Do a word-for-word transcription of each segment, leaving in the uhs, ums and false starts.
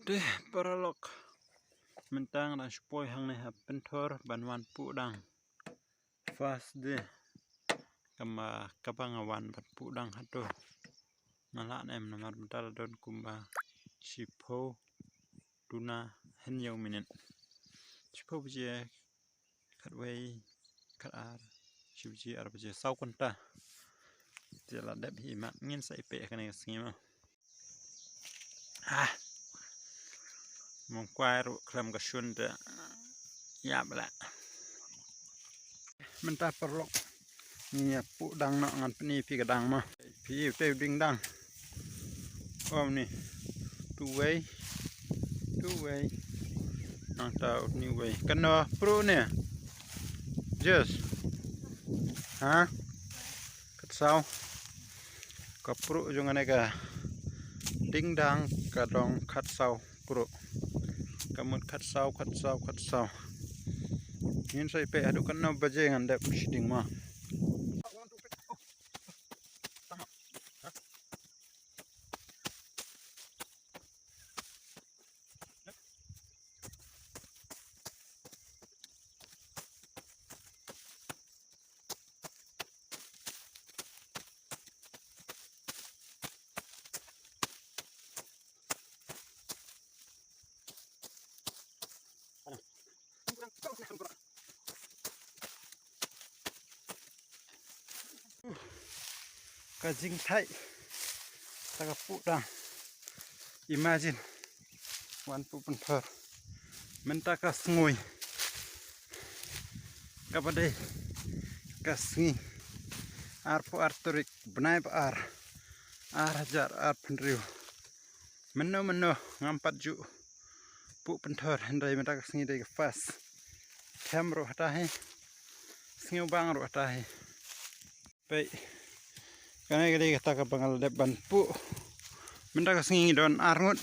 Te paralok, mynta nga dang shu poi hangne ha Pynthor ban wan puh dang. First day, kaba, kaba nga wan ban puh dang hato. Nga lah ne em namar mynta la don kumba shiphew duna hynñiew minit. Shiphew baje, khatwei, khatar, shi baje, ar baje, saw kynta. Te la dep hi mat, ngin sa ïa peit kane ka sngi mo. Ah. Mong kwai ruh khlem ka shun te ïap la. Mynta paralok, ngi ïa puh dang noh, ngan pyni phi ka dang mo. Phi te ding dang. Om ni. Tu wei. Tu wei. Nangta ni wei. Kano pruh ne? Yes. Ha? Khatsaw. Ka pruh jong kane ka ding dang ka long khatsaw pruh. Ka mut khatsaw, khatsaw, khatsaw. Ngin sa ïa peit haduh katno baje ngan dep shading mo. Ka jingthait, ta ka puh dang. Imagine, wan puh Pynthor. Mynta ka sngi, kaba dei ka sngi arphew ar tarik bnai ba ar, ar hajar arphew hynriew. Mynno mynno ngam pat ju puh Pynthor, hynrei mynta ka sngi dei ka first. Them ruh hata hi, sngewbang ruh hata hi. Peit, kane ka dei kata kaba nga la dep ban puh. Mynta ka sngi ngi don ar ngut.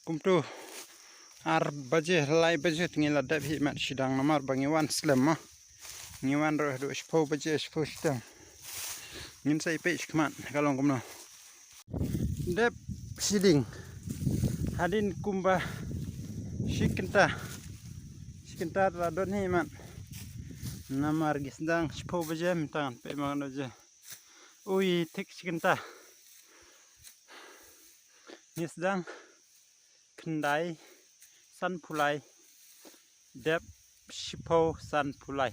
Kumto ar baje, lai baje te ngi la dep hi mat shading namar ba ngi wan slem mo. Ngi wan ruh haduh shiphew baje, shiphew shiteng. Ngin sa ïa peit shakhmat ka long kumno. Dep shading hadien kumba shi kynta. Shi kynta te la don hi mat. Namar ngi sdang shiphew baje, mynta ngan peit ma kano baje. Ui, thik shi kynta. Ngi sdang khyndai sanphew lai, dep shiphew sanphew lai.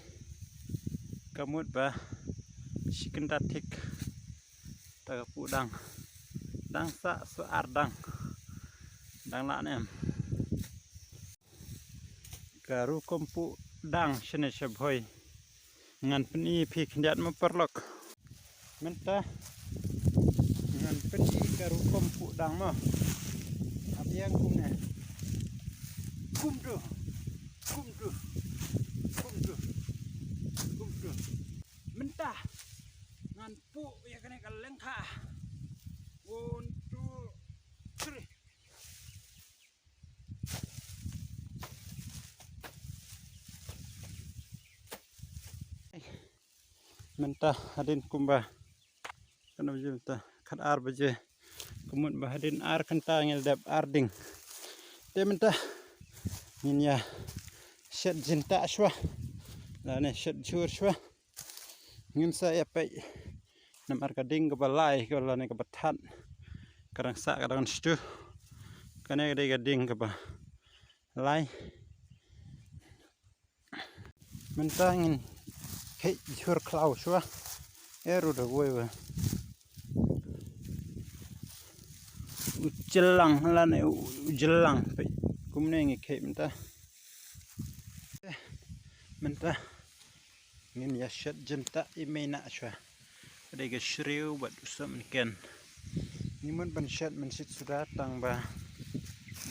Ka mut ba shi kynta thik. Ta ka puh dang, dang sah sah ar dang. Dang lah ne em. Ka rukom puh dang shane sha Bhoi. Ngan pyni phi khyndiat mo paralok. Mynta ngan pyni ka rukom puh dang mo. Ap ïa kumne. Kumtu. Kumtu. Kumtu. Kumtu. Mynta ngan puh ïa kane ka lyngkha. One, two, three. Mynta hadien kumba, katno baje mynta, khatar baje. Ka mut ba hadien ar kynta ngi la dep ar ding. Te mynta ngin ïa shet jyntah shuwa lane shet jhur shuwa. Ngin sa ïa peit namar ka ding kaba lai, kaba lai ne kaba thad, ka dang sah, ka dang shu. Kane ka dei ka ding kaba lai. Mynta ngin khie jhur khlaw shuwa. E ruh da wei wa u jylang lane u jylang. Peit kumne ngi khie mynta. Mynta ngin ïa shet jyntah i mei na shuwa. Ka dei ka shriew bad u sop mynken. Ngi mut ban shet mynshuwa suda tang ba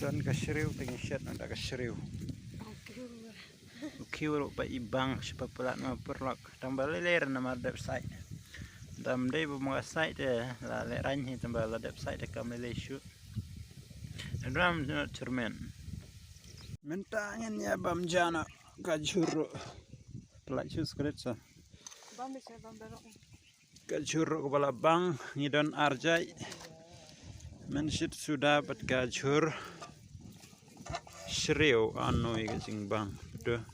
don ka shriew, te ngi shet na da ka shriew. U khiew ruh ba i bang shi palat ma paralok. Tang ba lei lei re namar dep sait. Dam dei ba ma sait te la lehrain hi, tang ba la dep sait te kam lei lei shuh. Dram jno chairman. Mynta ngin ïa bam ja na ka jhur ruh. Pynlait shuh skrit sa. Bam dei sa, bam darok. Ka jhur ruh kaba la bang, ngi don ar jait. Mynshit suda bad ka jhur shriew, anoi ka jingbang. Pdeng.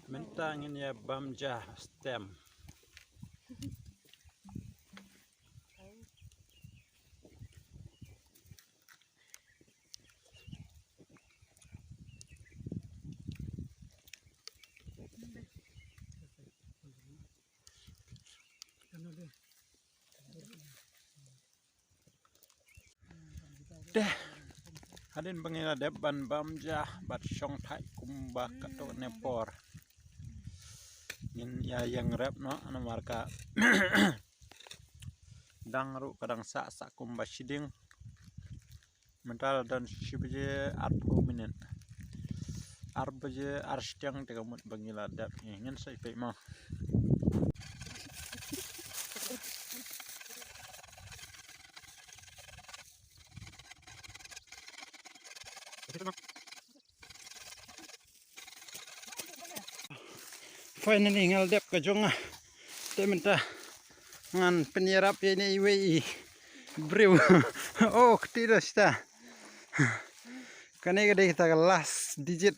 Mynta ngin ïa bam ja stem. Te hadien ba ngi la dep ban bam ja bad shong thait kumba katto katne por, ngin ïa ïeng rep noh, namar ka dang ruh ka dang sah sah kumba shiding. Mynta la don shi baje arphew minit. Ar baje ar shiteng te ka mut ba ngi la dep. Ngin sa ïa peit mo. Finally nga la dep ka jong nga. Te mynta ngan pynïarap ïa ine iwei i briew. Oh, kti da shita. Kane ka dei kata ka last digit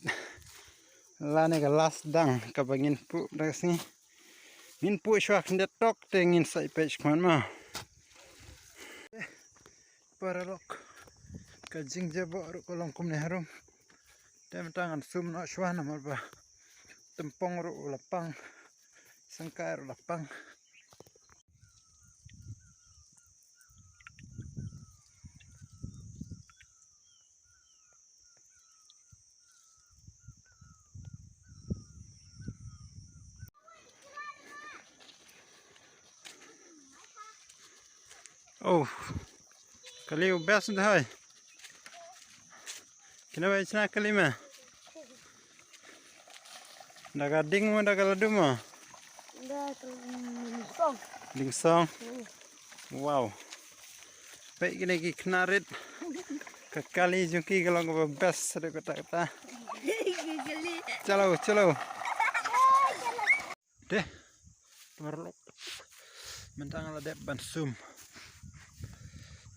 lane ka last dang kaba ngin puh da ka sngi. Ngin puh shuwa khyndiat tok te ngin sa ïa peit shikmat mo. Paralok, ka jingjaboh ruh ka long kumne harum. Te mynta ngan sum noh shuwa namar ba tympong ruh la pang, sangkai ruh la pang. Oh, kali u best dahai. Kina bai chna kali ma. Da ka ding mo, da ka ladu mo? Da ka dingsong. Dingsong. Hmm. Wow. Peit kine ki khynnah rit. Ka kali jong ki ka long kaba best haduh katta katta. Ki kali. Chalo, chalo. Te paralok, mynta nga la dep ban sum.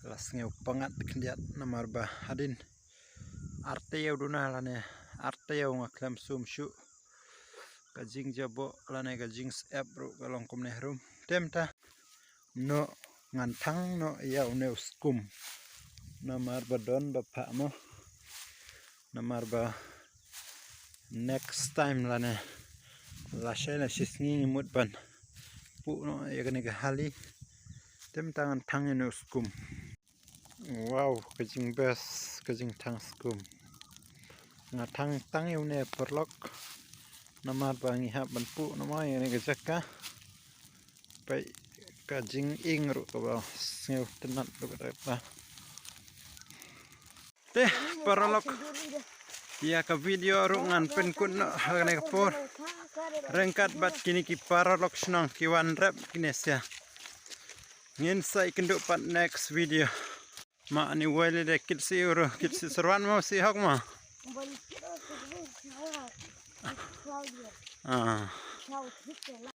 La sngew pyngngad khyndiat namar ba hadien ar taïew duna lane ar taïew nga khlem sum shuh. Ka jingjaboh lane ka jingsep ruh ka long kumne harum. Te mynta noh ngan thang noh ïa une u skum. Namar ba don ba phah mo. Namar ba next time lane lashai lashisngi ngi mut ban puh noh ïa kane ka hali. Te mynta ngan thang ïa une u skum. Wow, ka jingbest ka jingthang skum. Nga thang tang ïa une paralok. Namar ba ngi hap ban puh namar ïa kane ka jaka. Peit ka jingïing ruh kaba sngewtynnat ruh kata. Te paralok, ïa ka video ruh ngan pynkut noh ha kane ka por. Ryngkat bad kine ki paralok shnong ki wan rep kine sia. Ngin sa ïakynduh pat next video. Ma ani wai lade kit si uru, kit si serwan mo si hok mo. Ah.